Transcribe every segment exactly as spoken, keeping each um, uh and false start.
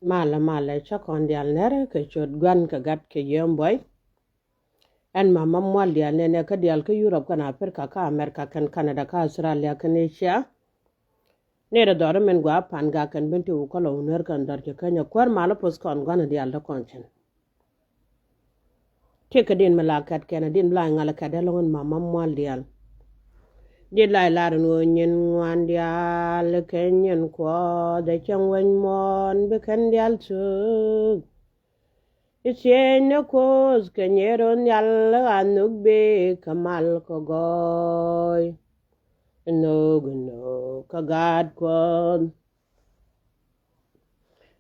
Malɛ malɛ, cä kɔn diaal nɛr kɛ ciöt Gua̱n kɛ Gat kɛ Yiem Buɔy. Ɛn mama mual diaal nɛnɛ kä diaal kä Yurop kɛn Aprika kä Amerika kɛn Kanada kä Authralia kɛn Ecia. Nɛrɛ dhɔr min gua pan gak kɛn bin ti wä kɔlɔ wä nɛr kɛn dhɔr ci Kenya kuäär malä poth kɔn gua̱n diaal dä kɔn cin. Tiek kɛ din mi la kɛt kɛn a din bi la ŋal kɛt dee lɔŋ in mama mual diaal. Din la ilar in ɣöö nyin ŋuan diaal kɛ nyin kuɔth ɛ cɛŋ wec muɔ̱ɔ̱n bi kɛn diaal thuk. I̱ thiec ni kuoth kɛ nyero nhial a nhuk bi kɛ mal kɛ gɔɔy. Inhok inhok kɛ gaat kuɔth.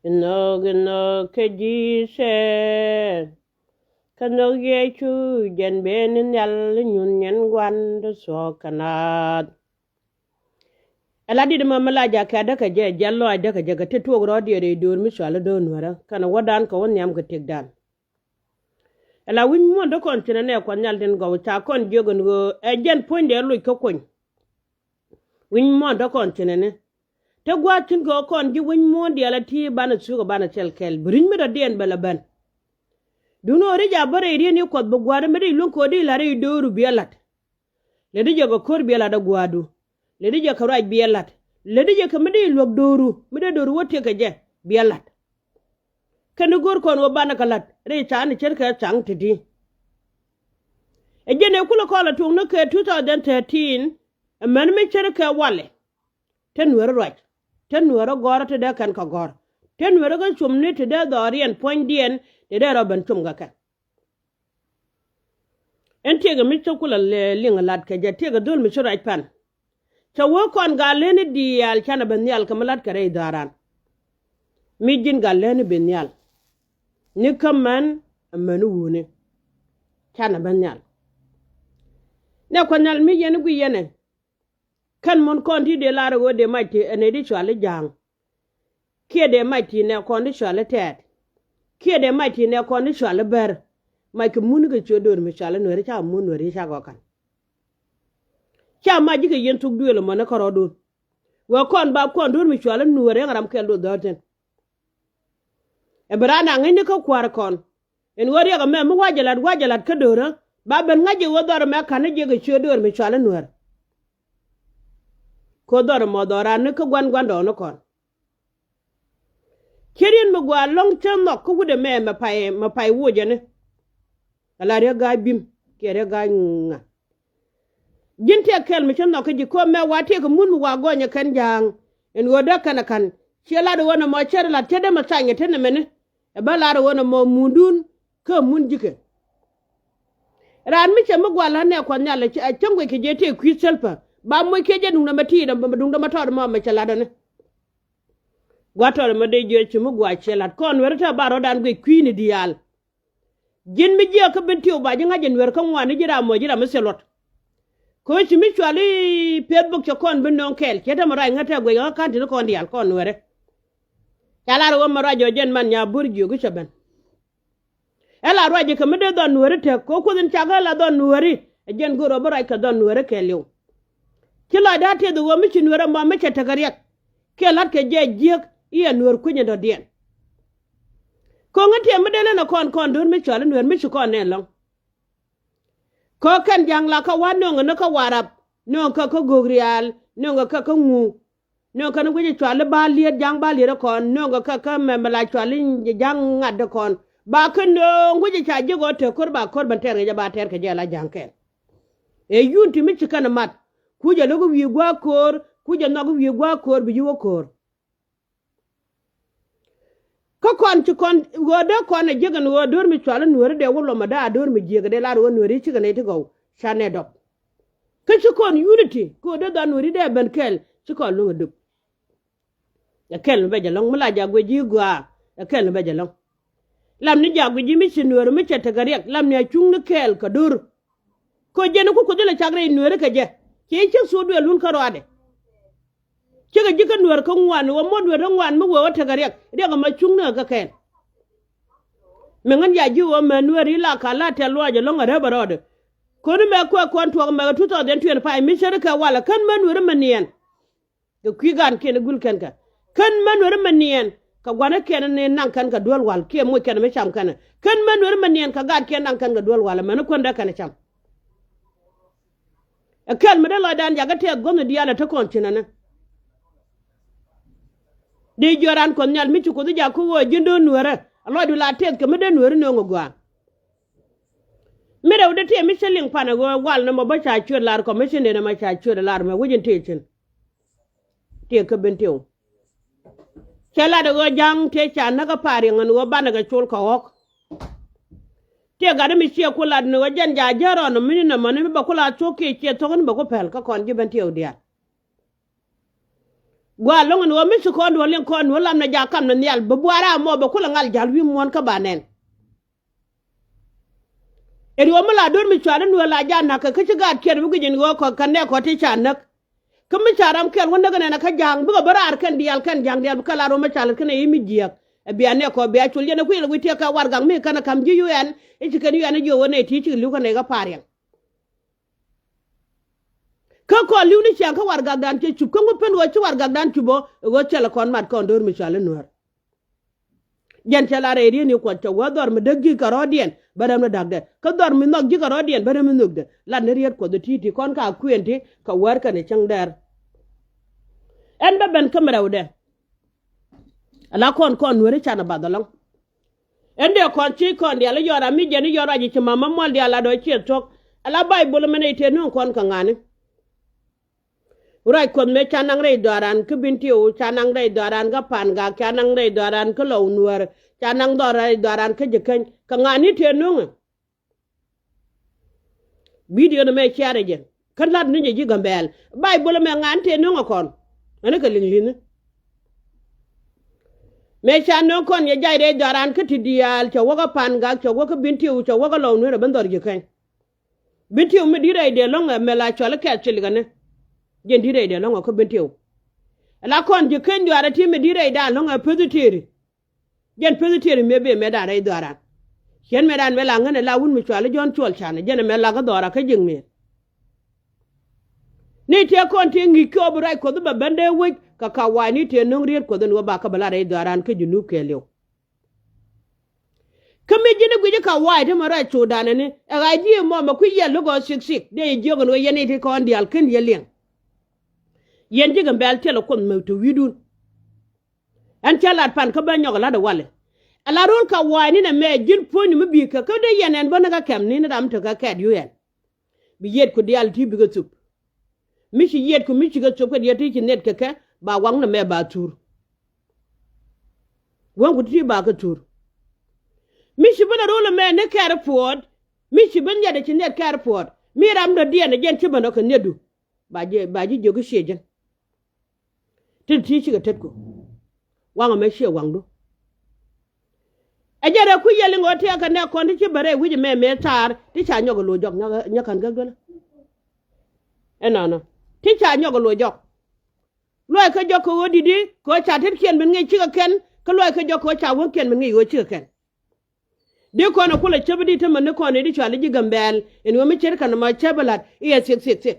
Inhok inhok kɛ Jesus. Kɛ nhök Yecu jɛn ben nhial inyun nyɛn gua̱n ti thuɔ̱k kɛ naath. Ɛ la dit ɛmɔ mi la jakä däkä jɛ jɛ lɔac däkä jɛ kɛ ti tuɔk rɔɔdiɛn rɛy döör mi cɔal i̱ döör nuärä kɛnɛ wädan kɛ wä nhiam kɛ tiekdan. Ɛ la wi̱c muɔ̱ɔ̱n däkɔn cinɛ nɛ kuɔth nhial tin gɔw ca kɔn jiök ɛn ɣöö ɛ jɛn puɔ̱nydɛ loc kä kuny. Wi̱c muɔ̱ɔ̱n däkɔn cinɛ ni te gua̱a̱th tin kɛ ɣä kɔn ji̱ wi̱c muɔ̱ɔ̱n diaal a ti banɛ thuk ɛ banɛ thil kɛl bi ri̱c mi dɔ̱diɛn bɛ lɛ ben. Duundɛ ɣöö ri̱c a bä rɛy ri̱n i̱ kuɔth bi gua̱a̱r mi dee luäŋ kɛ ɣöö dee la̱t rɛy dööru biɛ la̱t. Lɛ di jɛ kɛ ko̱r biɛ la̱t ɛ gua̱a̱du. Lɛ di jɛ kɛ ruac biɛ la̱t. Lɛ di jɛ kɛ mi dee luäk dööru mi dee dööru wä tiek kɛ jɛ biɛ la̱t. Kɛn i̱ go̱r kɔn ɣöö banɛ kɛ la̱t rɛy ca̱a̱n i̱ ce̱tkɛ ca̱ŋ ti̱ti̱. Ɛ jɛn ëë kulɛ kɔn lɛ tuɔ̱ŋ ni kɛ two thousand thirteen. Ɛmɛn mi ce̱tkɛ walɛ. Te nueeri ruac te nueeri gɔ̱rä te dee kɛn kɛ gɔ̱r. Te nueeri kä cum ni te dee dhɔriɛn puɔ̱nydiɛn te dee rɔ ben cum kɛ kɛ. Ɛn tiekɛ mi cä kulɛ liŋ lat kɛ jɛ tiekɛ dhöl mi ci ruac pan. Cɛ wee kɔn gaa leni diaal canɛ ben nhial kɛ mi lat kɛ rɛy dhɔran. Mi ji̱n gaa leni ben nhial ni kä män. Ɛmɛn wuni canɛ ben nhial. Nɛ kua̱ nhial mi yɛn i̱ gui yɛnɛ. Kän mun kɔn ti dee lar ɣöö dee mac ti ɛn ɛ di cual i̱ ja̱a̱ŋ. Kiɛ dee mac ti nɛ kɔn di cual i̱ tɛɛt. Kiɛ dee mac ti nɛ kɔn di cual i̱ bär. Mac kɛ mun kɛ ciö döör mi cual i̱ nueeri ca mun nueeri ca gɔkan. Ca mac ji̱ kɛ yɛn thuk duëël ɛmɔ ni kärɔɔdun. Wee kɔn ba kɔn döör mi cual i̱ nueeri ɛŋ ram kɛl duɔth dhɔ̱r thi̱n. Ɛ bi raan a ŋäcni kä kua̱r kɔn. Ɛn ɣöö riɛk ɛmɛ mi wa̱cɛ la̱t wa̱cɛ la̱t kä döörä ba ben ŋa̱c jɛ ɣöö dhɔr ɛmɛ ka̱n ni jiɛk ɛ ciö döör mi cual i̱ nueer. Kɛ ɣöö dhɔr ɛmɔ dhɔr raan ni kä gua̱n gua̱ndɔɔŋni kɔn. Ciɛ riɛn mi gɔaa lɔ̱ŋ cä nhɔk kä wut ɛmɛ mɛ pay mɛ pay wocɛni. Ala riɛk ga̱a̱c bi̱m kiɛ riɛk ga̱a̱c ŋa. Ji̱n tiɛɛk kɛl mi cä nhɔk kä ji̱ ko̱o̱m mɛ wa tiɛɛk kɛ mun mi wa gɔnyɛ kɛn ja̱a̱ŋ. Ɛn ɣöö däk kɛn ɛ ka̱n ciɛ lat ɣöö nɔmɔ cär lat cä dee mɛ thanyɛ te nɛmɛni. Ɛ bä lar ɣöö nɔmɔ mundun kä mun ji̱kɛ. Raan mi cɛ mi gua̱l ɣän nɛ kuɔth nhial ɛ cäŋ guic kɛ jɛ tëë kui̱ thilpä ba moc kiɛ jɛ duŋdɛ mɛ ti̱i̱dɛ duŋdɛ mɛ tɔɔt mɔ mɛ cɛ lat ɣän. Gua̱ tɔɔt mɔ dee jiɛ ci mi gua̱a̱c ciɛ lat kɔn weri te ba rɔ̱dan guic kui̱ni diaal. Ji̱n mi jiäk kä ben tiöw ba ji̱ ŋa̱c jɛ nueer kä ŋuan ni ji̱ ram mɔ ji̱ ram mi thil luɔt. Kɛ ɣöö ci mi cual i̱ peth bok cɛ kɔn bi nööŋ kɛɛl cɛ te mɛ ruac ŋätɛ guic ɣä ka̱n ti̱n kɔn diaal kɔn nueerɛ. Ca lar ɣöö mɛ ruac ɣöö jɛn man nya bo̱r jiök i̱ cɛ ben. Ɛ la ruac i̱ kɛ mi dee dhɔn nueeri tek kɛ ɣöö kuoth in cak ɣä la dhɔn nueeri. Ɛ jɛn go̱r ɣöö bi ruac kɛ dhɔn nueeri kɛɛliw. Ci lɔcdä a tieth ɣöö mi ci nueer ɛmɔ mi cɛ tekɛ riɛk. Kiɛ la̱t kɛ jɛ jiäk i̱ ɛ nueer kui̱ny in dɔ̱diɛn. Ko̱ŋ in tiɛm mi dee lɛn ɛ kɔn kɔn do̱r mi cɔal i̱ nueer mi ci kɔn nɛn lɔ̱ŋ. Kɛ kɛn ja̱ŋ la kä wa̱ nöŋ ni kä Warap nöŋ kä kä Gök Rial nöŋ kä kä ŋu. Nöŋ kä ni guic i̱ cɔal i̱ ba liet ja̱ŋ ba liet ɛ kɔn nöŋ kä kä mɛ mɛ la cɔal i̱ ja̱ŋ ŋa̱t ɛ kɔn. Ba kä nöŋ guic i̱ ca ji̱ gɔɔ te ko̱r ba ko̱r ben tɛr kɛ jɛ ba tɛr kɛ jɛ la ja̱ŋ kɛn. Ɛ yun ti mi ci kɛn ɛ mat kucɛ lo̱k i̱ wi̱i̱ gua̱a̱k ko̱r kucɛ nhɔk i̱ wi̱i̱ gua̱a̱k ko̱r bi ji̱ wä ko̱r. Kä kɔn ci kɔn ɣöö dee kɔn ɛ jiäk ɛn ɣöö do̱r mi cual i̱ nueeri dee wä lomä dee a do̱r mi jiäk dee lar ɣöö nueeri cikɛ nɛy ti gɔw. Ca nɛ dɔp kä ci kɔn unity kä ɣöö dee dhɔn nueeri dee ben kɛɛl. Ci kɔn luŋ ɛ döp. Ɛ kɛl mi bɛ jɛ lɔ̱ŋ mi la jak guic ji̱ gɔaa. Ɛ kɛl mi bɛ jɛ lɔ̱ŋ. Lam ni jak guic ji̱ mi ci nueeri mi cɛ tekɛ riɛk lam ni a cuŋ ni kɛɛl kɛ do̱r. Kɛ jɛn ku kuoth ilɛ cak rɛy nueeri kɛ jɛ. Ciɛ cä thuɔɔk duëël wun kä ruaadɛ. Cikɛ ji̱ kä nueer kä ŋuan wä muɔ̱t nueer kä ŋuan mi wee wä tekɛ riɛk riɛk ɛmɔ cuŋni kä kɛn. Mi ŋän ya ji̱ wä mɛ nueer ila ka la tɛl luaac ɛlɔ̱ŋ ɛ rɛp ɛ rɔɔdɛ. Kɔn mɛ kuɛ kɔn tuɔk mɛ kɛ two thousand twenty five mi cär kɛ walɛ kän mɛ nueer mɛ niɛn. Kɛ kui̱ gan kiɛn gul kɛn kɛ kän män weri mɛ niɛn. Kɛ gua̱n ɛ kiɛn ni naŋ kɛn kɛ duel wal kiɛ moc kɛn mi cam kɛn. Kɛn mɛ nuɛr mɛ niɛn kɛ gaat kiɛn naŋ kɛn kɛ duel wal ɛmɛn kuändɛ kɛn cam. Ɛ kɛl mi dee lɔcdan jakä tɛth guɔ̱nh diaal ɛ te kɔn cinɛ ni. Di jiɔran Kuɔth Nhial mi ci Kuoth jakä ɣöö ji̱n do̱n nuɛrɛ. Ɛ lɔcdu la tɛth kɛ mi dee nuɛri nööŋ ɛ gɔaa. Mi rɛw di tiɛ mi cä liŋ pan ɛ ɣöö wal ni mɔ bä ca cuet lar kɔ mi ci nen ɛmɛ ca cuet lar mɛ wi̱c in ti cin. Tiɛ kä Bentiu. Cɛ lat ɛ ɣöö ja̱ŋ tëë ca näk ɛ pa̱a̱r yɛŋ ɛn ɣöö banɛ kɛ col kɛ ɣɔ̱k. Tiɛ gat mi ciɛ ku lat ni ɣöö jɛn ja̱ jäär ɔn mi ni nɔmɔ ni mi bɛ ku la thuɔ̱k kiɛ ciɛ thuɔ̱k ni bɛ ku pɛl kä kɔn ji̱ Bentiu diaal. Gua̱a̱ lo̱ŋ ɛn ɣöö mi ci kɔn duɔ̱ɔ̱r liŋ kɔn duɔ̱ɔ̱r lam ni ja̱ kam ni nhial bi bua̱a̱r a mɔ bɛ ku la ŋal ja̱l wi̱i̱ muɔ̱ɔ̱n kä ba nɛn. Ɛn ɣöö mi la do̱r mi cual in wee la ja̱ na̱k kɛ kä ci gaat kiɛn mi guic in ɣöö kɔ kɛ nɛɛk kɔ ti ca näk. Kä mi ca ram kɛl wä näk in ɛn kä ja̱a̱ŋ bikɛ bä raar kɛn diaal kɛn ja̱a̱ŋ diaal bi kɛ la rɔ mi ca lät kɛn ɛ i̱ mi jiääk. Ɛ bia nɛɛk kɔ bia col yɛn ɛ kui̱ lɛ wi̱c tiɛk kɛ warɛgak mi kɛn ɛ ka̱m ji̱ U N i̱ ci kɛn U N i̱ jiök ɣöö nɛy ti cikɛ li̱w kɛn ɛ i̱ kä pa̱a̱r yɛn. Kä kɔn li̱w ni ciaŋ kä warɛgakdan cɛ cup kä ŋu pen ɣöö ci warɛgakdan cup ɔ ɛ ɣöö thilɛ kɔn mat kɔn do̱r mi cual in nuäär. Jɛn cɛ la rɛy rieni Kuɔth cɛ wä dhɔr mi däk ji̱ kɛ rɔ̱diɛn bä räm ni da̱kdɛ kä dhɔr mi nhɔk ji̱ kɛ rɔ̱diɛn bä räm ni nhökdɛ. Lat ni riet Kuɔth ti̱ti̱ kɔn ka kuëën ti kɛ wäär kɛn cäŋ dɛr. Ɛn bä ben kä mi rɛwdɛ. Ala kɔn kɔn nuääri canɛ bath ɛlɔ̱ŋ. Ɛn dee kɔn ci kɔn diaal i̱ yɔr ami jɛn i̱ yɔr ruac i̱ ci ma̱mä muɔl diaal lat ɔ ciɛ thuɔ̱k. Ala Bayböl ɛmɛn i̱ tëë nööŋ kɔn kɛ ŋa̱ni. Ruac Kuɔth mëë ca naŋ rɛy dhɔaaran kä Bentiu, ca naŋ rɛy dhɔaaran kä Pa̱a̱n Gak, ca naŋ rɛy dhɔaaran kä Lɔw Nuäär, ca naŋ dhɔr rɛy dhɔaaran kä Ji̱käny. Kɛ ŋa̱ni tëë nöŋɛ. Bidio ni mɛ ciarɛ jɛ kä la̱t ni jɛ ji̱ Gambɛl. Bayböl ɛmɛ ŋa̱ni tëë nöŋɛ kɔn. Ɛn kɛ liŋ li̱ni. Mëë ca nöŋ kɔn yɛ jac rɛy dhɔaaran kä ti diaal cɛ wä kä Pa̱a̱n Gak, cɛ wä kä Bentiu, cɛ wä kä Lɔw Nuäär ɛ ben dhɔr Ji̱käny. Bentiu mi di̱t rɛy dee lɔ̱ŋ ɛ mɛ la cual i̱ kɛɛth cil kɛn ni. Jɛn di̱t rɛy dee lɔ̱ŋ ɛ kä Bentiu. Ɛ la kɔn Ji̱käny dhuaarɛ ti mi di̱t rɛy daan lɔ̱ŋ ɛ Päth Tëëri. Jɛn Päth Tëëri mëë bëë mɛ daan rɛy dhuaaran. Ciɛn mɛ daan mɛ la ŋän ɛ la wun mi cual i̱ Jɔ̱ɔ̱n Cuɔl Canɛ jɛn ɛ mɛ la kä dhɔra kä ji̱ ŋëël. Ni tëë kɔn tëë ŋi̱i̱c kiɔp i̱ ruac Kuɔth i̱ bɛ ben dee wec kɛ ka wa̱a̱ ni tëë nöŋ riet Kuɔth in wä ba kä bɛ la rɛy dhuaaran kä Junub kɛɛliw. Kä mi ji̱n i̱ guic i̱ ka wa̱a̱ i̱ ti mɛ ruac Thudan ɛni ɛ ɣa̱c ji̱ mɔ mɛ kui̱ yɛl lo̱k ɣɔɔ thik thik dee yɛ jiök ɛn ɣöö yɛn i̱ ti kɔn diaal ken yɛ liɛŋ. Yɛn ji̱ Gambɛl thilɛ Kuoth mɛ te wi̱i̱dun. Ɛn cä lat pan kä bä nyɔk ɛ la̱t ɛ walɛ. Ɛ la ro̱l ka wa̱a̱ i̱ ni nɛ mɛ ji̱n puɔ̱nyni mi bi̱i̱ kɛ kä dee yɛn ɛn bä ni kä kɛm ni ni ram tekɛ kɛɛt U N. Bi yietku diaal ti bikɛ thup. Mi ci yietku mi cikɛ thup kɛ diɛt ti ci nɛt kɛ kɛ ba waŋ ni mɛ ba thur. Wäŋku ti ba kɛ thur. Mi ci ben a ro̱l ɛmɛ ni kɛɛr puɔ̱ɔ̱t. Mi ci ben yɛt ɛ ci nɛt kɛɛr puɔ̱ɔ̱t mi ram dɔ̱diɛn ɛ jɛn ci ben ɔ kɛ nɛtdu. Ba ji̱ ba ji̱ jiök i̱ ciɛ jɛn. Tin ti cikɛ tetku. Waŋ ɛmɛ ciɛ waŋdu. Ɛ jɛn rɛ kui̱ yɛl iŋ ɣöö tiɛɛkɛ nɛ kɔn ti ci bɛ rɛy wi̱c ɛmɛ mëë thaar ti ca nyɔk ɛ lo̱c jɔk nyɔk kän gäk duelä. Ɛnɔnɔ ti ca nyɔk ɛ lo̱c jɔk. Luɔc kä jɔk kɛ ɣöö di̱t i̱ kɛ ɣöö ca tetkiɛn ben ŋi̱i̱c cikɛ kɛn kä luɔc kä jɔk kɛ ɣöö ca wäŋkiɛn ben ŋi̱i̱c ɣöö cikɛ kɛn. Di kɔn ɛ kulɛ cäp i̱di tämɛ ni kɔn i̱di cual i̱ ji̱ Gambɛl in ɣöö mi ce̱tkɛ nɔmɔ cäp ilat i̱ ɛ thiek thiek thiek.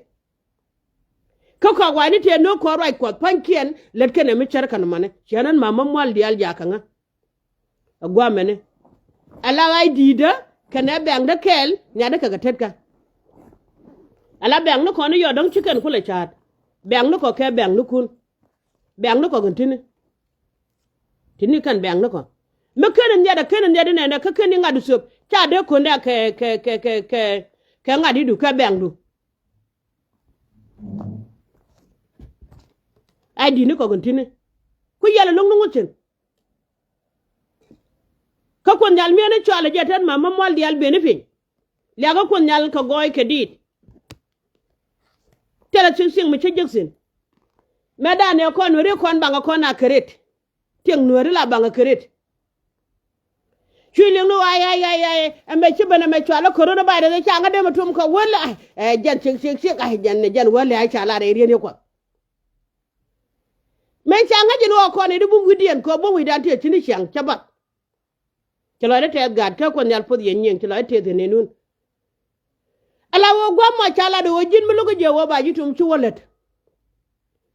Kä kɔak wa̱a̱ni tëë no̱o̱k kɔn ruac Kuɔth pa̱nykiɛn lät kɛnɛ mi ce̱tkɛ nɔmɔni ciɛn ɛn ma̱a̱ mä mual diaal jakä ŋä. Ɛ gua̱a̱mɛni ala ɣa̱c di̱i̱dä kɛnɛ bɛ̈ŋdä kɛɛl nhiatdä kɛ kɛ tetkä. Ala bɛ̈ŋni kɔn i̱ yɔt dɔ̱ŋ ci kɛn kulɛ ca̱a̱t bɛ̈ŋni kɔ kɛ bɛ̈ŋnikun. Bɛ̈ŋni kɔ kɛn ti̱ni. Ti̱ni kɛn bɛ̈ŋni kɔ mi ken in nhiat ɛ ken in nhiat inɛnɛ kä ken i̱ ŋa̱t i̱ thöp ca dee könda kɛ kɛ kɛ kɛ kɛ kɛ ŋa̱t i̱du kɛ bɛ̈ŋdu. Ay di̱t ni kɔk in ti̱ni. Ku yɛl ɛ lo̱ŋ ni ŋuth thi̱n. Kä Kuoth Nhial miɛn i̱ cɔal ɛ jɛ tɛt ma̱a̱ mä mual diaal beni piny. Liakä Kuoth Nhial kɛ gɔɔy kɛ diit. Thilɛ thi̱ŋ thi̱ŋ mi cä jek thi̱n. Mɛ danɛ kɔn weri kɔn baŋ kɔn a kɛ ret. Tiɛŋ nuääri la baŋ a kɛ ret. Cuc liŋ ni ɣɔaa yay yay yay ɛmɛ ci ben ɛmɛ cual ɛ coronavirus ɛ ca ŋä dee mɛ tuɔm kɛ wäl ɛ jɛn cik cik cik ɛ jɛn jɛn wäl ɛ ca lar ɛ riɛn yɛ Kuɔth. Mëë ca ŋäc in ɣɔɔ kɔn in i̱ bum wi̱cdiɛn kɛ bum wi̱cdan ti ɛ ci ni ciaŋ cä bath. Ci lɔcdä tɛth gaat kä Kuoth Nhial puɔth yɛ nyiëŋ ci lɔcdä tëëth in in wun. Ala ɣöö gua̱a̱th mɔ ca lat ɣöö ji̱n mi lo̱k jiɛ ɣöö ba ji̱ tum ci wä lät.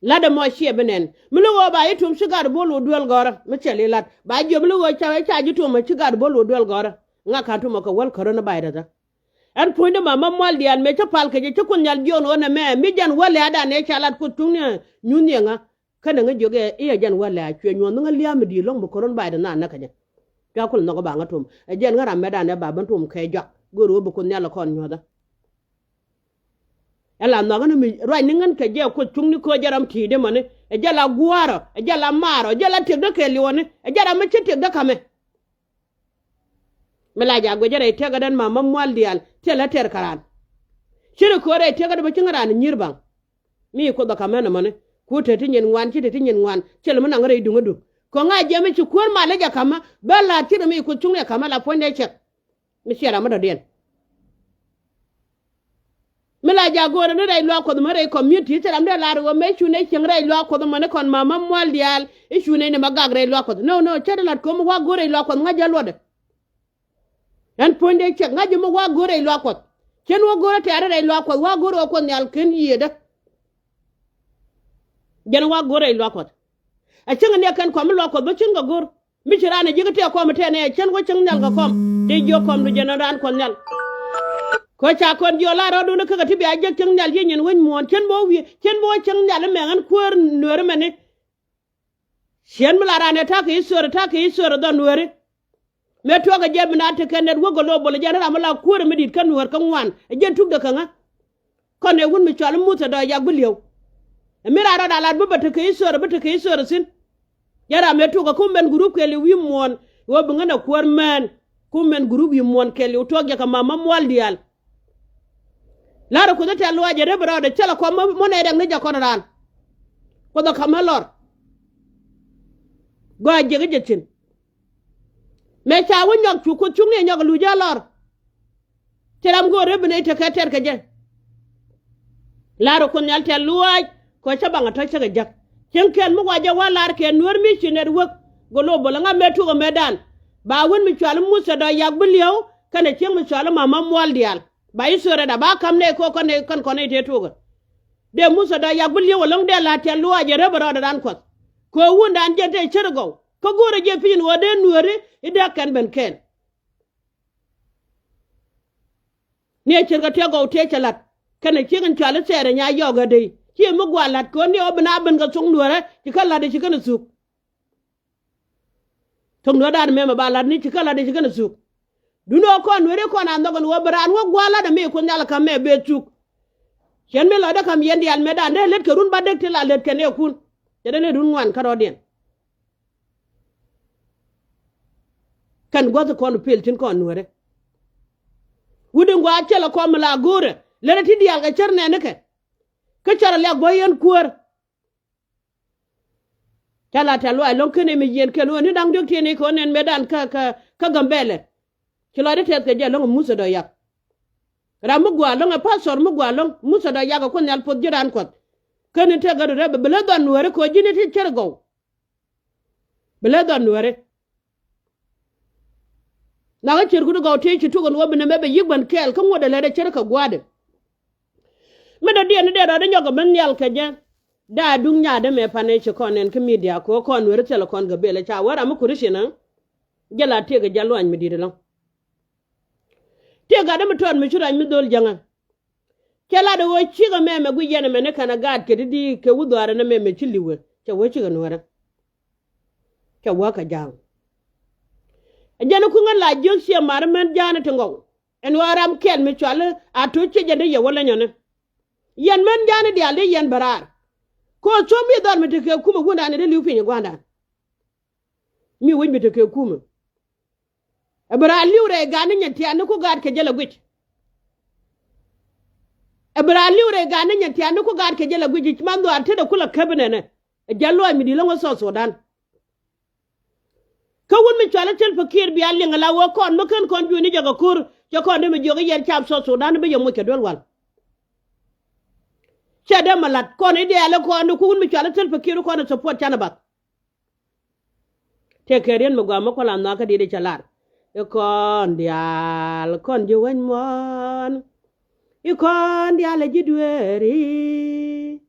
Lat ɛmɔ ciɛ bi nɛn mi lo̱k ɣöö ba ji̱ tuɔm ci gat bo̱l wä duel gɔ̱rä mi cɛ li lat ba jiɔp lo̱k ɣöö ca ca ji̱ tuɔm ci gat bo̱l wä duel gɔ̱rä. Ŋa ka̱n tuɔm ɛ kɛ wäl kärä ni bay rɛthä. Ɛn puɔ̱nydä ma ma mual diaal mëë cä pal kɛ jɛ ci Kuoth Nhial jiɔn ɣöö nɛmɛ mi jɛn wäl lɛ̈ɛ̈dan ëë ca lat Kuoth cuŋni ɛ nyuuth nhiɛ ŋa. Känɛ ŋä jiök ɛ i̱ ɛ jɛn wäl lɛ̈ɛ̈ cuɛ nyuɔ̱th ni ŋä lia̱a̱ mi di̱i̱t lɔ̱ŋ bi coronavirus na näk kɛ jɛ. Cua kul nhɔk ɛ ba ŋä tuɔm ɛ jɛn ŋä ram mɛtdan ɛ ba ben tuɔm kɛ jɔak go̱o̱r ɣöö bi Kuoth Nhial ɛ kɔn nyuɔ̱thä. Ɛ la nhɔk ni mi ruacni ŋän kɛ jɛ Kuoth cuŋni köö jɛ ram ti̱i̱t ɛmɔni ɛ jɛ la gua̱a̱rɔ ɛ jɛ la maarɔ ɛ jɛ la tiɛkdä kɛ liwɔni ɛ jɛ ram mi ci tiɛkdä ka̱mɛ. Mi la jaak guic rɛy tiɛkädän ma ma mual diaal thilɛ tɛr kä raan. Ci ri köör rɛy tiɛkädä bä cieŋ raan nyir baŋ. Mi Kuoth ɛ ka̱mä nɔmɔni ku te ti nyin ŋuan ci te ti nyin ŋuan cil mi naŋ rɛy duŋädu. Kɔ ŋa̱c jɛ mi ci kuäär mal i̱ jɛ ka̱mä bä la̱a̱t ci ri mi Kuoth cuŋni ɛ ka̱mä la puɔ̱nydɛ cɛk. Mi ciɛ ram mi dɔ̱diɛn. Mi la jaak go̱o̱rä ni rɛy luaak Kuɔth mi rɛy community thil ram dee lar ɣöö mëë cu nɛy cieŋ rɛy luaak Kuɔth mani kɔn ma ma mual diaal i̱ cu nɛy ni ma gak rɛy luaak Kuɔth. No, no, cä dee lat kömi wa̱a̱ go̱o̱r rɛy luaak Kuɔth ŋa̱c jɛ luɔtdɛ. Ɛn puɔ̱nydɛ cɛk ŋa̱c jɛ mi wa̱a̱ go̱o̱r rɛy luaak Kuɔth. Cien wä go̱o̱r a tɛ̈ri rɛy luaak Kuɔth wa̱a̱ go̱o̱r ɣöö Kuɔth Nhial ken yiëëdä. Jɛn wa̱a̱ go̱o̱r rɛy luaak Kuɔth. A cäŋ ni a kɛn kɔm mi luaak Kuɔth bä cieŋ kɛ go̱o̱r. Mi ci raan a ji̱ kä tëë kɔm tɛn ɛ cän wä cäŋ nhial kɛ kɔm. Tëë jiök kɔm du jɛn raan Kuɔth Nhial. Kɛ ca kɔn jiök la rɔɔdun kä kɛ ti bia jiäk cäŋ nhial ji̱ nyin wec muɔ̱ɔ̱n cän bä wi̱i̱ cän bä wä cäŋ nhial mɛŋ ɣän kuäär nueeri mɛni. Ciɛn mi la raan ɛ ta̱a̱ kɛ i̱ thöör ta̱a̱ kɛ i̱ thöör dhɔn nueeri. Mëë tuɔɔkɛ jɛ mi na tekɛ nɛt wä global jɛn ram mi la kuäär mi di̱t kä nuäär kä ŋuan ɛ jɛn tukdɛ kä ŋä. Kɔn ɛ wun mi cɔal i̱ Muthɛ Dɔɔy Yak Biliäw. Ɛ mi raan rɔɔd a lat bi bä tekɛ i̱ thöör bi tekɛ i̱ thöör thi̱n. Jɛn ram mëë tuɔɔkɛ kum ben gurup kɛɛliw wi̱i̱ muɔ̱ɔ̱n ɣöö bi ŋän ɛ kuäär mään. Kum ben gurup wi̱i̱ muɔ̱ɔ̱n kɛɛliw tuɔɔk jɛ kɛ ma ma mual diaal. La̱rä Kuoth i̱ tɛ̈th luaac ɛ rep rɔɔdɛ cä la kɔm mɔ nɛy rɛk ni jɛ kɔn raan. Kuoth ɛ ka̱m ɛ lɔr. Gɔaa jiäk i̱ jɛ thi̱n. Mëë ca wä nyɔk cu Kuoth cuŋni ɛ nyɔk ɛ luc ɛ lɔr. Ci ram go̱o̱r rep bi nɛy tekɛ tɛr kɛ jɛ. La̱rä Kuoth Nhial tɛ̈th luaac kɛ cä baŋ ɛ tɔ̱ cä kɛ jäk. Cieŋ kɛn mi wa jɛ wä la̱r kɛ nueer mi ci nɛt wek. Global ŋa mëë tuk ɛ mëëdan. Ba wän mi cɔal i̱ Muthɛ Dɔɔy Yak Biliäw kɛnɛ cieŋ mi cɔal i̱ ma ma mual diaal. Ba i̱ thöör rɛt a ba ka̱m nɛy kɛ ɣöö kɔn nɛy kɔn nɛy tëë tuɔɔkä. Dee Muthɛ Dɔɔy Yak Biliäw ɛlɔ̱ŋ dee la tɛ̈th luaac ɛ rep ɛ rɔɔdɛ raan Kuɔth. Kɛ ɣöö wundan jɛn tëë cär gɔw kä go̱o̱rɛ jɛ piny ɣöö dee nueeri i̱ dee kɛn ben kɛɛl. Ni ɛ cär kɛ tiɛk gɔw tëë cɛ la̱t kɛnɛ cieŋ in cɔal i̱ Thɛɛrɛ Nyaay Yɔɔk ɛ dee ci mi gua̱a̱ la̱t kɛ ɣöö ni ɣöö bi na ben kɛ thok nueerä ci kä la̱t i̱ ci kɛn ɛ thuk. Thok nuäärdan mëë mɛ ba la̱t ni ci kä la̱t i̱ ci kɛn ɛ thuk. Duundɛ ɣöö kɔn nueeri kɔn a nhɔk ɛn ɣöö bi raan wä gua̱a̱r la̱t ɛmɛ Kuoth Nhial ɛ ka̱m mɛ bee thuk. Cɛn mi lɔcdä ka̱m yɛn diaal mëëdan dee lät kɛ run ba dek ti la lät kɛn ëëkun. Cɛ dee lät run ŋuan kärɔɔdiɛn. Kɛn gua̱th kɔn pil thi̱n kɔn nueeri. Wut in gua̱a̱th cɛ lɛ kɔm mi la go̱o̱rɛ lät ɛ ti diaal kɛ cär nɛɛnikɛ. Kä cär ɛ liak bä yɛn kuäär. Ca la tɛ̈th luaac ɛlɔ̱ŋ ken ëë mi yieen kɛl ɣöö ni da̱ŋ diɔ̱k tiɛɛni kɛ ɣöö nɛn mëëdan kä kä kä Gambɛlɛ. Ci lɔcdä tɛth kɛ jɛ ɛlɔ̱ŋ ɛ Muthɛ Dɔɔy Yak. Ram mi gua̱a̱ ɛlɔ̱ŋ ɛ pastor mi gua̱a̱ ɛlɔ̱ŋ Muthɛ Dɔɔy Yak ɛ Kuoth Nhial puɔth ji̱ raan Kuɔth. Ken in tëë gät rɛ bi bi lɛ dhɔn nueeri kɛ ɣöö ji̱n i̱ ti cär gɔw. Bi lɛ dhɔn nueeri. Nakä cärkun gɔw tëë ci tuk ɛn ɣöö bi nɛmɛ bɛ yi̱k ben kɛɛl kä ŋuɔ̱t ɛ lät ɛ cär kɛ gua̱a̱dɛ. Mi dɔ̱diɛn ni dee rɔɔdɛ nyɔk ɛ ben nhial kɛ jɛ. Daa duŋ nyaatdä mɛ pan ëë ci kɔn nɛn kä media kɛ ɣöö kɔn nueeri thilɛ kɔn Gambɛlɛ ca wee ram mi Christian ɛ. Jɛ la tiek ɛ jɛ luany mi di̱t ɛlɔ̱ŋ. Tiek gatdä mi tɔt mi ci ruac mi dhol jäŋä. Cɛ lat ɛ ɣöö cikɛ mɛmɛ guic yɛn ɛmɛni kɛnɛ gaat kɛ ti di kɛ wut dhɔaarɛ ni mɛmɛ ci li̱wɛ cɛ wee cikɛ nueerä. Cɛ wee kɛ ja̱a̱ŋ. Ɛ jɛn ɛ kuŋä la jiöth ciɛ mar män ja̱a̱n ɛ ti ŋɔw. Ɛn ɣöö ram kɛl mi cual i̱ a to̱c ciɛ jɛn dee yɛ wä leny ɔni. Yɛn män ja̱a̱n i̱ diaal dee yɛn bɛ raar. Kɛ ɣöö thom i̱ dhɔr mi tekɛ kumɛ wundan i̱ dee li̱w piny i̱ gua̱a̱ndan. Mi wec mi tekɛ kumɛ. Ɛ bi raan li̱w rɛy gaat ni nyin tiaani ku gaat kɛ jɛ lɛ guic. Ɛ bi raan li̱w rɛy gaat ni nyin tiaani ku gaat kɛ jɛ lɛ guic i̱ man dhuaar tetdɛ ku lɛ käp inɛnɛ. Ɛ jɛn luaac mi di̱i̱t lä ŋuɔ̱t South Sudan. Kä wut mi cual i̱ Salva Kiir bia liŋ ala ɣöö kɔn mi ken kɔn juuni jɛ kɛ ko̱r cɛ kɔn dee mi jiök i̱ yɛn caap South Sudan bi yɛ moc kɛ duel wal. Cɛ dee mi lat kɔn i̱ diaal i̱ kɔn di ku wut mi cual i̱ Salva Kiir i̱ kɔn i̱ support canɛ bath. Tëë kɛ riet mi gɔaa mi kual a nhɔakä di̱t i̱ cɛ lar. I̱ kɔn diaal kɔn ji̱ wec muɔ̱ɔ̱n. I̱ kɔn diaal ɛ ji̱ dueeri.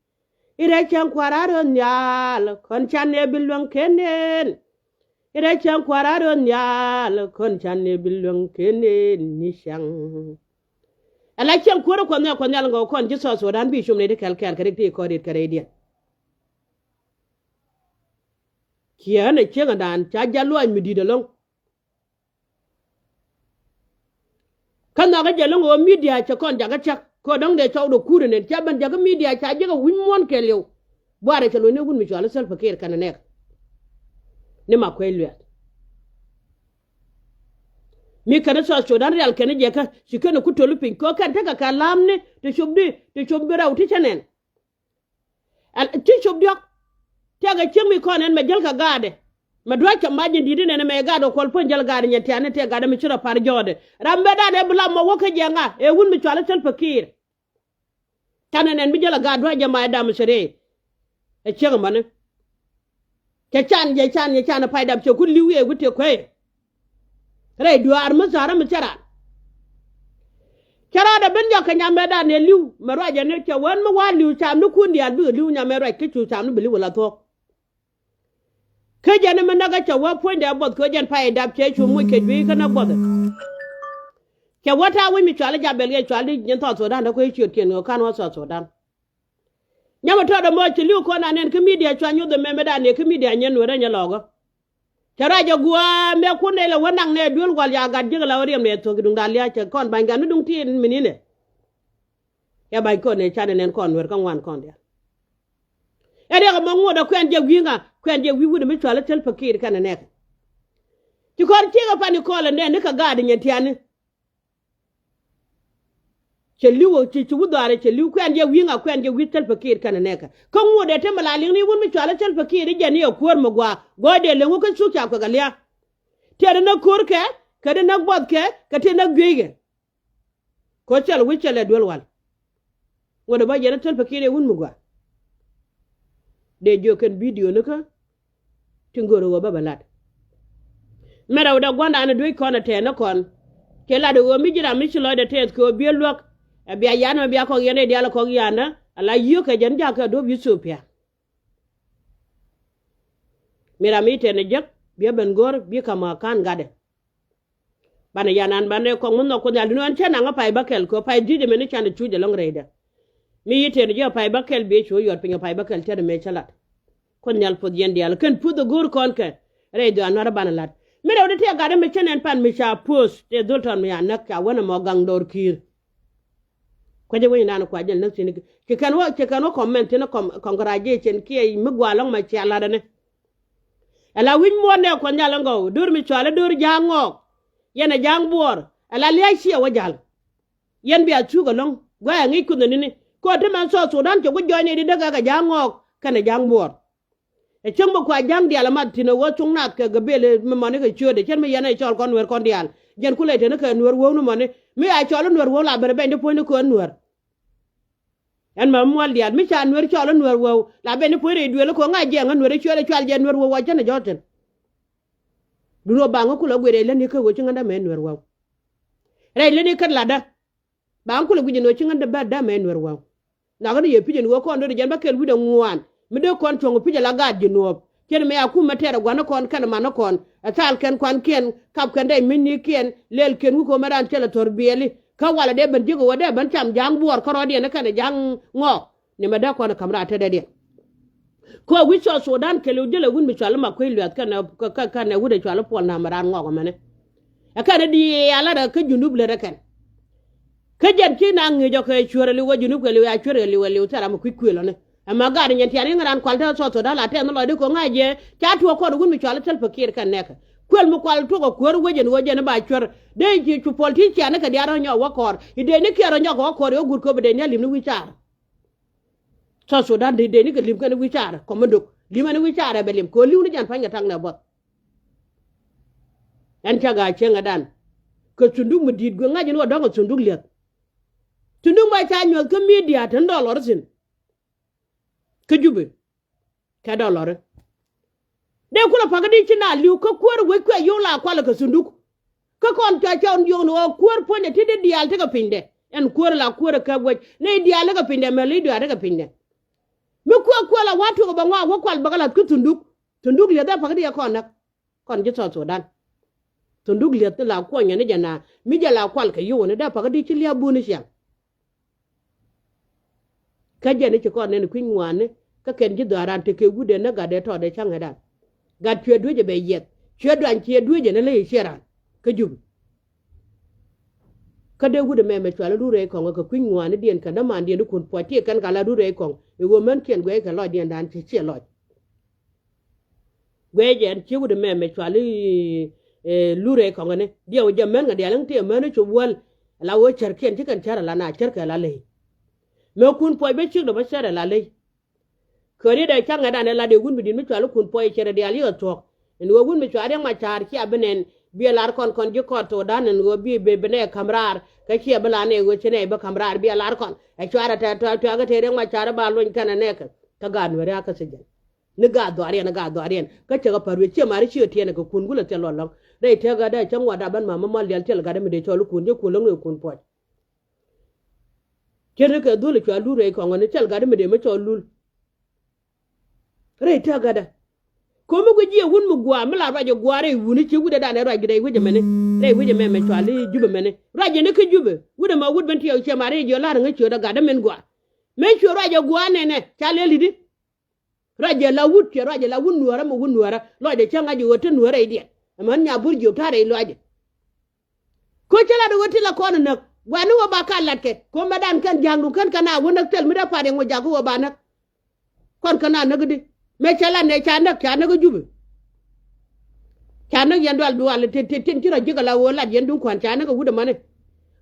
Irɛ cäŋ kua̱r a röth nhial kɔn can ɛ bi luäŋ kenen. Irɛ cäŋ kua̱r a röth nhial kɔn can ɛ bi luäŋ kenen ni cäŋ. Ala cäŋ kuäärä Kuɔth Nhial, Kuɔth Nhial ŋɔw kɔn ji̱ South Sudan bi cum ni ti kɛl kɛɛl kɛ rik ti kɔn rit kɛ rɛydiɛn. Ciɛ ɣän ɛ cieŋädan ca jal luaac mi di̱i̱t ɛlɔ̱ŋ. Kä nhɔakä jɛ lo̱ŋ ɣöö midia cɛ kɔn jakä cäk kɛ dɔ̱ŋ dee cɔw dee kuur ɛ nɛn ca ben jakä midia ca jiäk ɛ wi̱c muɔ̱ɔ̱n kɛɛliw. Buarɛ cɛ lo̱c ni wut mi cɔal i̱ Salva Kiir kɛnɛ nɛɛk. Ni ma kuec luɛth. Mi kɛn i̱ South Sudan rial kɛn i̱ jɛ kä ci kɛn i̱ ku töl i̱ piny kɛ kɛn tekɛ kɛ la̱a̱mni ti cop di ti cop bi rɛw ti cä nɛn. Ti cop diɔ̱k. Tɛkɛ cieŋ mi kɔn ɛn mɛ jäl kɛ gaatdɛ. Mɛ dua̱c kɛ mac in di̱t inɛn mɛ gaat ɛ kuɔl puɔ̱ny jäl gaat in nyɛ tiani tɛk gaat ɛmɛ ci rɔ par jɔɔdɛ. Ram bɛ dan ɛ bi lam mɔ wä kä jɛ ŋa ɛ wun mi cual i̱ Salva Kiir. Canɛ nɛn bi jäl ɛ gaat dua̱c jɛ mac dam cɛ rɛy. Ɛ cieŋ ɛmɔni. Cɛ can jɛ can jɛ can ɛ pay dam cɛ ku li̱w yɛ wi̱c tëë kueer. Rɛy duaar mi tha̱a̱rä mi cä raan. Cä raan ɛ ben jɔk kɛ nyam mɛ dan ɛ li̱w mɛ ruac ɛn cɛ wän mi wa̱a̱ li̱w cam ni kun diaal bikɛ li̱w nyam mɛ ruac kä cu cam ni bi li̱w ɛ la thuɔ̱k. Kä jɛn mi näk kä cɛ wä puɔ̱nydɛ buɔth kɛ jɛn pay dap cɛ cu muc kɛ juey kä näk buɔth. Cɛ wä ta̱a̱ wi̱c mi cual i̱ jabɛl kɛ cual i̱ nyin South Sudan dä kuec ciötkiɛn kɛ ka̱n wä South Sudan. Nyamɛ tɔɔdɛ mɔ ci li̱w kɔn anɛn kä midia cua nyuth ɛmɛ mɛ dan ɛ kä midia nyɛn nuɛrɛ nyɛ lɔkä. Cɛ ruac ɛ gua̱a̱ mɛ kun nɛy lɛ wä naŋ nɛ duel gual ya gat jiäk la wä riɛm nɛ thuɔ̱k i̱ duŋ da̱l lia̱a̱ cɛ kɔn ba̱ny gat mi duŋ tin mininɛ. Ɛ ba̱ny kɔn ɛ canɛ nɛn kɔn nuɛr kä ŋuan kɔn diaal. Ɛ riɛk ɛmɔ ŋuɔ̱t ɛ kuɛn jɛ wi̱i̱ ŋa kuɛn jɛ wi̱i̱ wut ɛmi cual i̱ Salva Kiir kɛnɛ nɛk. Ci kɔn ciek ɛ pan i̱ kɔl ɛ nɛn ni kɛ gaat i̱ nyɛn tiani. Cɛ li̱w ɔ ci ci wut dhɔaarɛ cɛ li̱w kuɛn jɛ wi̱i̱ ŋa kuɛn jɛ wi̱i̱ Salva Kiir kɛnɛ nɛkɛ. Kä ŋuɔ̱t ɛ te mi la liŋni wun mi cual i̱ Salva Kiir i̱ jɛn i̱ ɛ kuäär mi gua̱a̱ gɔɔydɛ leŋ wä kä cuk ca kuɛ kɛ lia̱a̱. Tëë di näk ko̱rkɛ kɛ di näk buɔthkɛ kɛ ti näk gui̱eykɛ. Ko̱ cɛl wi̱c cɛl ɛ duel wal. Ŋuɔ̱t ɛ bä yɛn ɛ Salva Kiir ɛ wun mi gua̱a̱. Dee jiök kɛn bidio ni kä. Ti go̱r ɣöö bä bɛ lat. Mɛ rɛw dɛ gua̱ndan ɛ duec kɔn ɛ tɛɛn ni kɔn. Cɛ lat ɣöö mi ji̱ ram mi ci lɔcdɛ tɛth kɛ ɣöö biɛ luäk. Ɛ bia yan mɛ bia kɔk yɛn ɛ diaal ɛ kɔk yan ɛ ala yiökɛ jɛn jakä ɛ duɔ̱p Yithopia. Mi ram mi tɛn ɛ jek biɛ ben go̱r bi ka̱m ɛ ka̱n gatdɛ. Banɛ yan an banɛ kɔŋ mi nhɔk Kuoth Nhial duŋni ɣän cä naŋ ɣä pay bäkɛl kɛ ɣöö pay di̱t ɛmɛni canɛ cuc ɛlɔ̱ŋ rɛydɛ. Mi yi tëë ni jɛ ɣä pay bäkɛl biɛ cu ɣä yuɔt piny ɣä pay bäkɛl tɛt ɛmɛ cä lat. Kuoth Nhial puɔth yɛn diaal kɛn puɔth ɛ go̱o̱r kɔn kɛ rɛy dhɔaar nuäärä banɛ lat. Mi rɛw di tëë gat ɛmɛ cä nɛn pan mi ca puɔth tëë dhol tɔn mi ca näk ca wän ɛmɔ gaŋ dɔɔr ki̱i̱r. Kuecä wec nan kua jɛn näk thi̱n ci kɛn wä ci kɛn wä comment thi̱n congratulation kiɛ mi gua lɔ̱ŋ ma cia lat ɛnɛ. Ɛla wi̱c muɔ̱ɔ̱n nɛ Kuɔth Nhial in gɔw do̱r mi cual i̱ do̱r ja̱a̱ŋ ŋɔɔk. Yɛn ɛ ja̱a̱ŋ buɔɔr ɛla lia̱a̱ ciɛ wä ja̱l. Yɛn bia thuk ɛlɔ̱ŋ gua̱a̱ ɛ ŋi̱i̱c kuoth ɛ ni̱ni. Ko̱ te mɛn South Sudan cɛ ku jɔɔc ni di däk ɛ kɛ ja̱a̱ŋ ŋɔɔk kɛnɛ ja̱a̱ŋ buɔɔr. Ɛ cäŋ mi kua ja̱a̱ŋ diaal ɛ math thi̱n ɛ ɣöö cuŋ naath kɛ gabëël mi mɔni kɛ ciötdɛ cɛn mi yɛn ɛ cɔl kɔn nueer kɔn diaal. Jɛn ku lɛ teni kɛ nueer weu ni mɔni mi a cɔl i̱ nueer weu la ben rɛ bɛny di puɔ̱ny ni köön nueer. Ɛn mɛ muɔl diaal mi ca nueer cɔl i̱ nueer weu la ben i̱ puɔ̱ny rɛy duëël i̱ ko̱ ŋa̱c jiɛɛŋä nueer i̱ cuɛɛl i̱ cual jɛ nueer weu wa cänɛ jɔ̱ɔ̱thin. Duundɛ ɣöö baŋä kulɛ guic rɛy lätni kä ɣöö ci ŋändä mɛ nueer weu. Rɛy lätni kä latdä. Baŋä kulɛ guic ɛn ɣöö ci ŋändä bä dä mɛ nueer weu. Nhɔakä ni yɛ pi̱c ɛn ɣöö kɔn do̱ri jɛn bä kɛl wi̱cdɛ ŋuan mi dee kɔn cuɔ̱ŋ pi̱c ala gaat ji̱ nuɔ̱ɔ̱p. Cɛn mɛ ya kumɛ tɛɛr ɛ gua̱n ni kɔn kɛnɛ man ni kɔn ɛ thal kɛn kuankiɛn kap kɛn dɛy mi̱cnikiɛn lɛl kɛn wi̱i̱ ko̱mɛ raan cɛ lɛ thɔ̱r biɛli. Kä walɛ dee ben ji̱k ɛ ɣöö dee ben cam ja̱a̱ŋ buɔɔr kärɔɔdiɛn ɛ kɛnɛ ja̱a̱ŋ ŋɔɔk. Ni mɛ dee kɔn ɛ ka̱m raar tetdɛ diɛn. Kä wi̱c South Sudan kɛl i̱ wut jälɛ wut mi cual i̱ Makuei Lueth kɛnɛ kɛnɛ wut ɛ cual i̱ Puɔl Na̱a̱m ɛ raan ŋɔk ɛmɛnɛ. Ɛ kɛnɛ diaal ɛ rɛ kä Junub lät ɛ kɛn. Kä jɛn ci na ŋi̱i̱c ɔ kɛ cuer ɛ li̱w ɛ Junub kɛ li̱w ɛ cuer ɛ li̱w ɛ li̱w thil ram ɛ kui̱c kuël ɔni. Ɛmɛ gat ɛ nyɛn tian i̱ ŋäran kual te South Sudan la tɛth ni lɔcdä kɛ ŋa̱c jɛ ca tuɔɔk kɔn wut mi cual i̱ Salva Kiir kɛn nɛɛkɛ. Kuël mi kual tuɔk ɛ kuäär wec ɛn ɣöö jɛn i̱ ba cuer dee ci cu politician ni kɛ diaal rɔ nyɔk wä kɔɔr i̱ dee ni kiɛɛr rɔ nyɔk kɛ wä kɔɔr i̱ wä guut köpɛ dee ni a li̱m ni wi̱i̱ caar. South Sudan dee dee ni kɛ li̱m kɛn wi̱i̱ caarɛ kɔmä dök li̱m ɛn wi̱i̱ caarɛ bɛ li̱m kɛ li̱w ni jɛn pa̱ny kɛ ta̱ŋ nɛ buɔth. Ɛn cä gaa cieŋädan kɛ thunduk mi di̱i̱t guiɛ ŋa̱c in wä dɔ̱ŋ kɛ thunduk li̱eth. Thunduk bä ca nyuɔ̱th kä midia te ni dɔlɔr thi̱n. Kä Jubɛ kɛ dɔlɔri. Dee kulɛ pa̱k di ci na li̱w kä kuäär wec kuɛ yio̱w la kualɛ kɛ thunduk. Kä kɔn cua cɔn yio̱w ni ɣöö kuäär puɔ̱nydɛ ti di diaal tekɛ pinydɛ ɛn kuäär la kuäär ɛ kɛ wec ni diaal tekɛ pinydɛ mɛ li̱ diaal tekɛ pinydɛ. Mi kuɛ kuɛ la wa tuɔk bɛ ŋɔak wä kual bɛ kɛ lath kä thunduk. Thunduk liɛth dee pakä di kɔn näk. Kɔn ji̱ South Sudan. Thunduk liɛth ni la kuɔnyɛ ni jɛ na mi jɛ la kual kɛ yio̱w ni dee pakä di ci lia̱a̱ buni ciaŋ. Kä jɛn i̱ ci kɔn nɛn kui̱ny ŋuani kä kɛn ji̱ dhɔaaran tekɛ wut dee näk gat dee tɔɔdɛ cäŋ ɛ dan. Gat cuɛ duecɛ bɛ yiɛth cuɛ duany ciɛ duecɛ ni ley ciɛ ran. Kä jup. Kä dee wut ɛmɛ mɛ cual i̱ rurɛ ikɔŋ kɛ kui̱ny ŋuani diɛn kɛn dämandiɛn ikun puɔc ti kɛn ka la rurɛ ikɔŋ i̱ ɣöö mänkiɛn guɛckɛ lɔcdiɛn dan ci ciɛ lɔc. Guɛcɛ jɛn ci wut ɛmɛ mɛ cual i̱ lurɛ ikɔŋ kɛn i̱ diɛw jɛ män kɛ dial i̱ ti män i̱ cop wäl. Ala ɣöö cärkiɛn ci kɛn cär ala na cärkɛ ala ley. Mɛ kun puɔc bä cik dɔ bä cär ala ley. Kööri dee ca̱ŋɛ dan ɛ la dee wun bi di̱t mi cual i̱ kun puɔc i̱ cär ɛ dial i̱ ɣä thuɔ̱k. Ɛn ɣöö wun mi cual i̱ ma ca̱a̱r cia bi nɛn bi ɛ lar kɔn kɔn ji̱ kɔt thok dan ɛn ɣöö bi bi bi nɛ ka̱m raar. Kä cia bi la nɛ ɣöö ci nɛ bi ka̱m raar bi ɛ lar kɔn ɛ cuarɛ tɛ tɔ̱ cuarɛ tɛ riɛk ma ca̱a̱r ɛ ba luny kɛn ɛ nɛkɛ. Kä gaat nuɛri akä thi̱c jɛn ni gaat dhuariɛn ni gaat dhuariɛn kä cɛ kɛ pa̱r wi̱i̱ ciɛ mari ciɛ tiɛn ɛ kɛ kun gulɛ thil luɔl lɔ̱ŋ. Rɛy tɛk gat dee cäŋ ŋuɔt da̱a̱ bän ma ma mal dial thil gat dee mi dee cɔl i̱ kun ji̱ kun läŋ ni kun puɔc. Cä ni kɛ dhul i̱ cua lul rɛy kɔŋä ni cɛl gat i̱ mi dee mi cɔl lul. Rɛy tɛk gat ɛ ko̱mi guic jiɛ wun mi gua̱a̱ mi la ruac ɛ gua̱a̱ rɛy wuni ci wut ɛ dan ɛ ruac rɛy wi̱c ɛmɛni. Rɛy wi̱c ɛmɛ mɛ cua li jupɛ mɛni ruac ɛni kä jupɛ wut ɛmɛ wut ben tiɛw ciɛ ma rɛy jiɛ lar ŋä ciö dɛ gat ɛmɛn gua̱a̱. Mëë cuɛ ruac ɛ gua̱a̱ nɛnɛ ca lɛl i̱di. Ruacɛ la wut cɛ ruacɛ la wut nuäärä mɛ wut nuäärä lɔcdɛ cä ŋa̱c ɣöö te nuäärä i̱diɛn. Ɛmän nya bur jiök ta̱rɛ i̱ lɔcdɛ. Ko̱ cä lat ɣöö ti la kɔn näk gua̱ni ɣöö ba ka latkɛ ko̱ mɛ dan kɛn ja̱a̱ŋdu kän kɛn a wä näk thil mi dee pa̱t yɛ ŋot jakä ɣöö ba näk. Kɔn kɛn a näk i̱di mɛ cä lat nɛ ca näk ca näk i̱ jupi. Ca näk yɛn dual dual tin tin tin ci rɔ ji̱k ala ɣöö lat yɛn duŋ kua̱n ca näk a wut ɛmäni.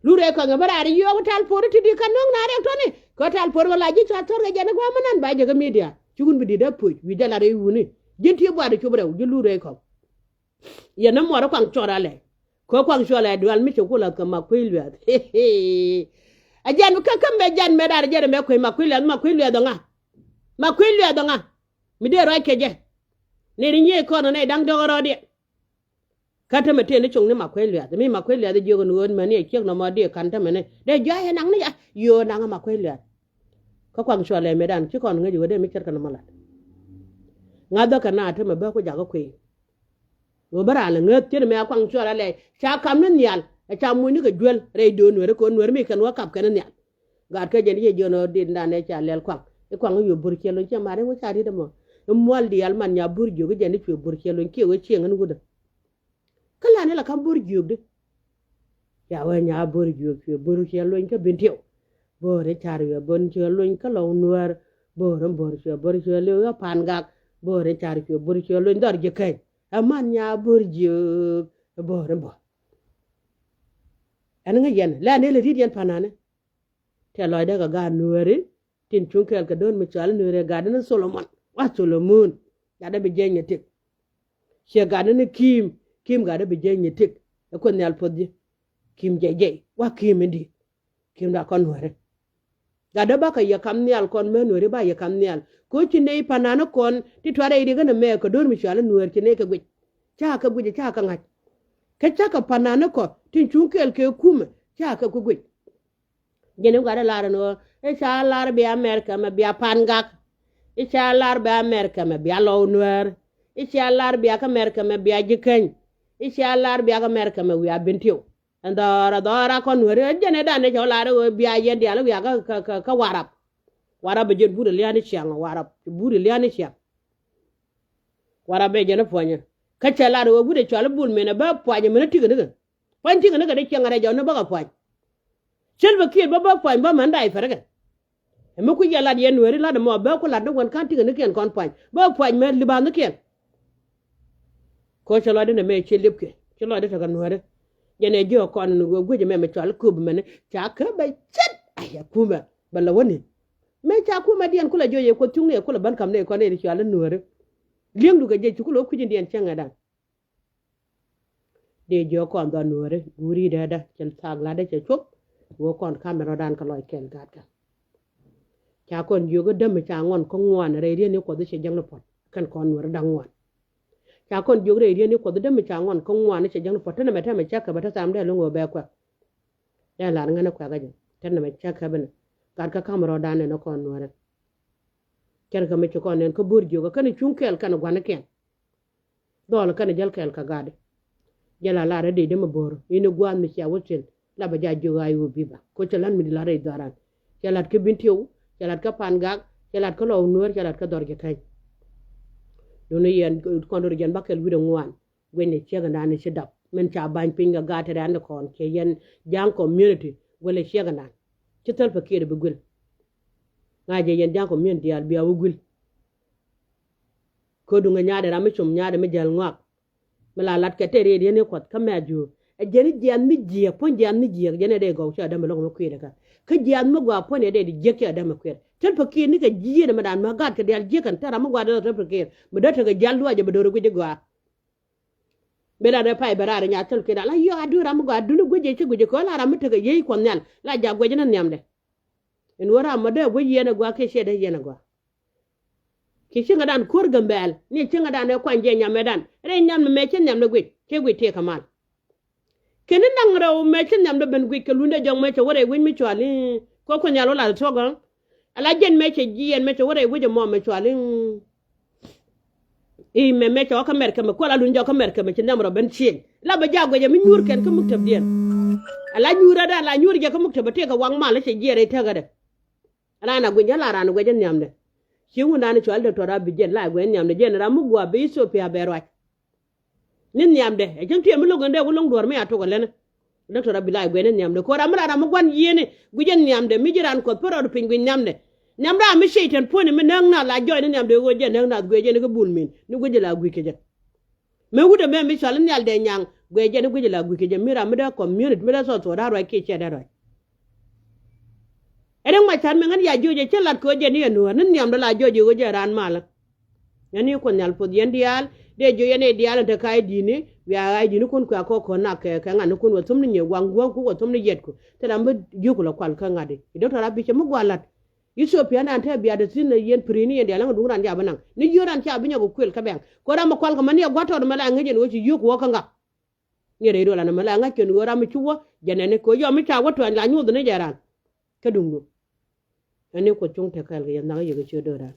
Lurɛ kɔŋ ɛmɛ raar i̱ yɔɔk tal po̱ri ti di ka nöŋ na rɛk tɔ̱ni kä tal po̱ri ɣöö la ji̱ ca thɔr kɛ jɛn i̱ gua̱a̱mä nan ba jɛ kɛ midia. Ci wun bi di̱t dee puc wi̱i̱ jɛ lat i̱ wuni ji̱n ti buat i̱ cop rɛw ji̱ lurɛ kɔŋ. Yɛn ni muɔr i̱ kuaŋ cuɔr alɛ kä kuaŋ cuɔr alɛ dual mi cɛ ku lath kɛ ma kui̱ luɛth. A jɛn kä kä mɛ jɛn mɛ dar jɛn mɛ kui̱ ma kui̱ luɛth ma kui̱ luɛth ɔŋa. Ma kui̱ luɛth ɔŋa. Mi dee ruac kɛ jɛ. Nɛy ri nyiee kɔn nɛy da̱ŋ dɔ̱k rɔɔdiɛ. Kä tämɛ tëë ni cuŋ ni ma kuec liath mi ma kuec liath jiök ni ɣöö mäni ɛ ciek nɔmɔ diɛ ka̱n tämɛ ni dee jɔ̱a̱c ɛ naŋ ni ca yio̱o̱ naŋ ma kuec liath. Kä kuaŋ cuɔl ɛ mëëdan ci kɔn ŋäc ɣöö dee mi ce̱tkɛ nɔmɔ lat. Ŋa̱thä kɛ na tämɛ bä ku jakä kuëë. Ɣöö bä raan lɛ ŋäth cien mɛ a kuaŋ cuɔl alɛ ca kam ni nhial ɛ ca mucni kɛ juäl rɛy do̱o̱n nuɛri kɛ ɣöö nuɛri mi kɛn wä kap kɛn nhial. Gaat kä jɛn i̱ jɛ jiɔn ɣöö dit ndan ɛ ca lɛl kuaŋ i̱ kuaŋ i̱ yuɔp bur ciɛ lony ciɛ mat i̱ wä ca ri̱t ɛmɔ. I̱ mual diaal man nya bur jiök i̱ jɛn i̱ cuɛ bur ciɛ lony kiɛ wee cieŋ ɛn wutdä. Kä lan i̱ la ka̱m bur jiökdi. Ca wee nya bur jiök cuɛ bur ciɛ lony kä bin tiɛw. Bor i̱ car cuɛ bur ciɛ lony kä lɔw nuäär. Bor in bor cuɛ bur ciɛ lony kä pan gak. Bor i̱ car cuɛ bur ciɛ lony dhɔr ji̱ keny. Ɛ man nya bur jiök bor in bor. Ɛn ŋäc yɛn lɛn dee lɛ ri̱t yɛn panani. Tɛ lɔcdä kɛ gaat nuääri tin cuŋ kɛɛl kɛ do̱n mi cɔal i̱ nuääri ɛ gatdä ni Tholomon. Wa Tholomon gatdä bi jiɛc nyɛ tëk. Ciɛ gatdä ni Ki̱i̱m, Ki̱i̱m gatdä bi jiɛc nyɛ tëk. Ɛ Kuoth Nhial puɔth ji̱ Ki̱i̱m jiɛc jiɛc wa Ki̱i̱m in di̱i̱t. Ki̱i̱m da kɔn nuääri gatdä bakɛ yɛ kam nhial kɔn män nuääri ba yɛ kam nhial. Kɛ ɣöö ci nɛy pa̱nani kɔn ti tuarɛ i̱ rikä ni mɛ kɛ do̱r mi cɔal i̱ nuäär ci nɛy kɛ guic. Ca kɛ guic ca kɛ ŋa̱c. Kä cakɛ pa̱nani kɔ tin cuŋ kɛɛl kɛ kumɛ ca kɛ ku guic. Jɛn i̱ gat i̱ lar ɛn ɣöö i̱ ca lar bia America mɛ bia pan gak. I̱ ca lar bia America mɛ bia lɔw nuäär. I̱ ca lar bia kä America mɛ bia ji̱ keny. I̱ ca lar bia kä America mɛ wiaa bin tiw. Ɛn dhɔr ɛ dhɔr a kɔn nuääri ɛ jɛn ɛ dan ɛ cɛ wä lar ɛ ɣöö bia yɛn diaal ɛ wiaa kä kä kä Warap. Warap ɛ jɛn bur ɛ lia̱a̱n i̱ ciaŋ ɛ Warap bur ɛ lia̱a̱n i̱ ciaŋ. Warap ɛ jɛn ɛ puɔ̱nyɛ kä cɛ lar ɛ ɣöö wut ɛ cɔal i̱ bul min ɛ bä pua̱nyɛ min ɛ ti̱kɛ nikɛ. Pua̱ny ti̱ŋ ni kɛ dee cieŋ rɛc jɔw ni bäkɛ pua̱ny. Cel bɛ kiɛt bä bä pua̱ny bä män da̱a̱c pɛrkɛ. Ɛmɛ ku yɛ lat yɛn nueeri lat ɛmɔ bä ku lat ni wän ka̱n ti̱ŋ ni kiɛn kɔn pua̱ny bä pua̱ny mɛ li̱ba̱a̱n ni kiɛn. Ko̱ cɛ lɔcdä nɛ mɛ ciɛ li̱pkɛ ci lɔcdä tekɛ nueeri. Jɛn ɛ ji̱ ɛ kɔn ni ɣöö guic ɛmɛ mɛ cɔal i̱ kööp mɛni ca kä bɛ ce̱t. Aya kumɛ bɛ lɛ wäni. Mɛ ca kumɛ diɛn kulɛ jiɔ yɛ kuoth cuŋni ɛ kulɛ bän ka̱m ni ɛ kɔn ni ɛ cɔal i̱ nueeri. Li̱eŋdu kɛ jɛ ci kulɛ wä kui̱c in diɛn cieŋ ɛ da̱ŋ. Dee jiök kɔn dhɔn nuääri guuri dee dee cɛ thaak lat dee cɛ cuɔp. Wee kɔn kamɛ rɔ̱dan kɛ lɔc kɛɛl gatkä. Ca kɔn jiök i̱ dämi ca ŋuan kä ŋuan rɛy riet ni kuɔth i̱ cɛ jäŋni puɔ̱t kɛn kɔn nuääri da̱ŋ ŋuan. Ca kɔn jiök rɛy riet ni kuɔth i̱ dämi ca ŋuan kä ŋuan i̱ cɛ jäŋni puɔ̱t te nɛmɛ tɛmɛ cä kɛ bä te tham dee lo̱ŋ ɣöö bɛ kuɛk. Dee lar ŋänä kuɛk ɛ jɛ te nɛmɛ cä kɛ bä nɛ gat kä kamɛ rɔ̱dan ɛn ɛ kɔn nuääri. Cärkɛ mi ci kɔn nɛn kä bo̱r jiök ɛ kɛn cuŋ kɛɛl kɛn gua̱nikiɛn. Dhɔl kɛn jäl kɛɛl kɛ gatdi. Jɛ la lar ɛ dee dee mi bo̱r in i̱ gua̱a̱th mi cia wä thi̱n. La bɛ ja jiök a i̱ wä bi̱ba ko cɛ la̱t mi di lar rɛy dhɔran. Cɛ la̱t kä Bentiu, cɛ la̱t kä Pangak, cɛ la̱t kä Lɔw Nuäär, cɛ la̱t kä Dhɔr Jɛ Kɛny. Duni yɛn kɔn dori jɛn bakɛl wi̱r ɛ ŋuan. Guinyɛ ciek ɛnan ci dap min ca ba̱ny piny kɛ gaat te rɛ̈n kɔn cɛ yɛn Ja̱a̱ŋ community guilɛ ciek ɛnan. Ci thäl pɛ kiɛt bi guil. Ŋa̱c jɛ yɛn Ja̱a̱ŋ community diaal bia wä guil. Kä duŋ ɛ nyaatdɛ ram mi com nyaatdɛ mi jäl ŋɔak. Mi la lat kɛ tɛt rɛy riet ni Kuɔth kä mɛ a juur. Ɛ jɛn i̱ jiath mi jiääk puɔ̱ny jiath mi jiääk jɛn ɛ dee gɔw cä dämɛ lo̱k mi kui̱dɛ kä. Kä jiath mi gɔaa puɔ̱ny ɛ dee di jiäk cä dämɛ kui̱dɛ. Thäl pɛ kiɛt ni kɛ jiɛn ɛmɛ dan mi gaat kɛ diaal jiäk kɛn tɛt ram mi gɔaa dee thäl pɛ kiɛt mi dee tekɛ jiath luaac ɛ bɛ do̱r i̱ guic i̱ gɔaa. Mëë la rɛ pay bɛ raar nya thil kɛ da la yɔ a duun ram mi gɔaa a duun guic jɛ ci guic jɛ kɛ la ram mi tekɛ yiey Kuɔth Nhial la ja guic ni nhiamdɛ. In wä ram mi dee guic yɛn a gɔaa kiɛ ciɛ dee yɛn a gɔaa. Kiɛ cieŋädan kuäär Gambɛl ni cieŋädan ɛ kuany jɛ nyamɛdan rɛy nhiam mi mɛ ci nhiamdɛ guic ci guic tëëk kɛ mal. Kɛn ni naŋ rɛw mɛ ci nhiamdɛ ben guic kɛ lundɛ jɔk mɛ cɛ wä rɛy guic mi cual i̱ kɛ Kuɔth Nhial wä la thuɔ̱k ɣä. Ala jɛn mɛ cɛ jiɛn mɛ cɛ wä rɛy wec ɛmɔ mɛ cual i̱ i̱ mɛ mɛ cɛ wä kä mɛr kɛmɛ kuäl a lun jɔk kä mɛr kɛmɛ ci nhiam rɔ ben cieŋ. La bɛ ja guɛcɛ mi nyuur kɛn kä muktäbdiɛn. Ala nyuur ɛ dee ala nyuur jɛ kä muktäbä tëëkɛ waŋ mal cɛ jiɛn rɛy täkädɛ. Raan a guic jɛ la raan guɛcɛ nhiamdɛ. Ci wundan cual Doctor Abiy jɛn la guɛcɛ nhiamdɛ jɛn ram mi gua̱a̱ bi Ethiopia bɛ ruac. Ni nhiamdɛ ɛ cäŋ tiɛm mi lo̱k in dee wä lo̱ŋ duɔ̱ɔ̱r mi a tok ɛ lɛn. Doctor Abiy la guɛc ni nhiamdɛ ko̱r ram mi ran ram mi gua̱n yiëëni guic jɛ nhiamdɛ mi ji̱ ran Kuɔth pärɔɔd piny guic nhiamdɛ. Nhiam ram mi Cɛytan puɔ̱ni mi näk nath la jɔɔc ni nhiamdɛ ɣöö jɛ näk nath guic jɛ ni kä bul min ni guic jɛ la guic kɛ jɛ. Mëë wut ɛmɛ mi cɔal in nhial dee nyaŋ guic jɛ ni guic jɛ la guic kɛ jɛ mi ram mi dee community mi dee thɔɔth thɔɔt dee ruac kiɛ cɛ dee ruac. Ɛ dee ŋuac ca̱r mi ŋän ya jiöc ɛ cä lat kɛ ɣöö jɛ ni ɛ nuäär ni nhiamdɛ la jɔɔc ɛ ɣöö jɛ ran malä. Yɛn ni Kuoth Nhial puɔth yɛn diaal dee jiök yɛn i̱ diaal in te ka i̱ di̱i̱ni wiaa ɣa̱c di̱i̱ni kun kuɛ kɔk kɔn nak kɛ kɛ ŋa̱n ni kun wä thum ni nyiëë waŋ guäŋku wä thum ni yɛtku. Te ram bi jiökku lɔ kual kä ŋa̱t i̱ i̱ Doctor Abiy cɛ mi gua̱a̱ la̱t. Ethiopia nan te biaat dee thi̱n yɛn pi̱ri̱ni yɛn diaal ɛŋ duŋ ran ca bi naŋ ni yio̱o̱ ran ca bi nyɔk kuël kä bɛŋ. Kɛ ram mi kual kɛ mɛ ni ɛ gua̱t tɔɔt mɛ la ŋäc yɛn wä ci yio̱o̱k wä kä ŋa̱k. Ni rɛy duɔl an mɛ la ŋa̱c kɛn ɣöö ram mi ci wä jɛ nɛni kɛ ɣöö yɔm mi ca wä tuany la nyuuth ni jɛ ran. Kä duŋdu. Ɛn ni Kuoth cuŋ te kɛɛl kɛ yɛn nhak yɛ kɛ ciö dööran.